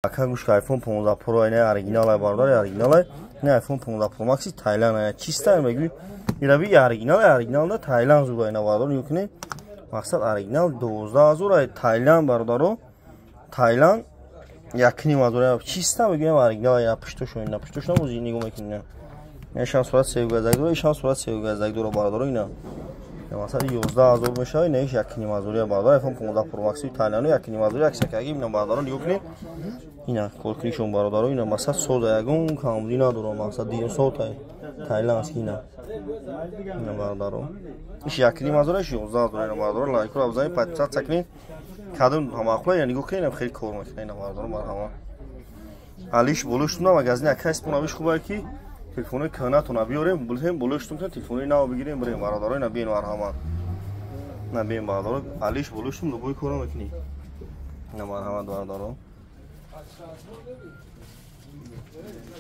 Ака, гӯшка, iPhone 15 Pro ина оригинал ай, бародар, оригинал ай. Ина iPhone 15 Pro Max Тайланд ай. Чиста мегӯй? Ира би оригинал, оригинал да Тайланд зура ина, бародар, нигоҳ кунед. Мақсад, оригинал 12 000 ай, Тайланд, бародаро. Тайланд 1,5 ҳазор. Чиста мегӯям, оригинал ай, пуштошо ина, пуштошо намози нигоҳ мекунед. Ина шан сурат севгазак дора, ишан сурат севгазак дора, бародаро, ина. Мақсад, 11 000 мешавад, ина иш 1,5 ҳазор, бародар, iPhone 15 Pro Max Тайланду 1,5 ҳазор, як сакаги ина, бародаро, нигоҳ кунед. Ина коркунишон, бародаро, ина мақсад, соза, ягон камбудӣ надорам, мақсад, динсотай тайландский ина. Ина, бародаро, иш 1,5 ҳазор, иш 11 000 ина, бародаро, лайкро бизанед, подписаться кунед. Кадом ҳамақула ина нигоҳ кунед, ина хеле кор мекунад ина, бародаро, марҳамат. Алиш болоштуна магазини акайс понавиш хубае, ки телефони кӯҳнатона биёрем, булем, болоштун, телефони нав бигирем, бирем, бародаро, ина биен, марҳамат. На биен, бародаро, алиш болоштун, любой кора мекунӣ. Ина, марҳамат, бародаро.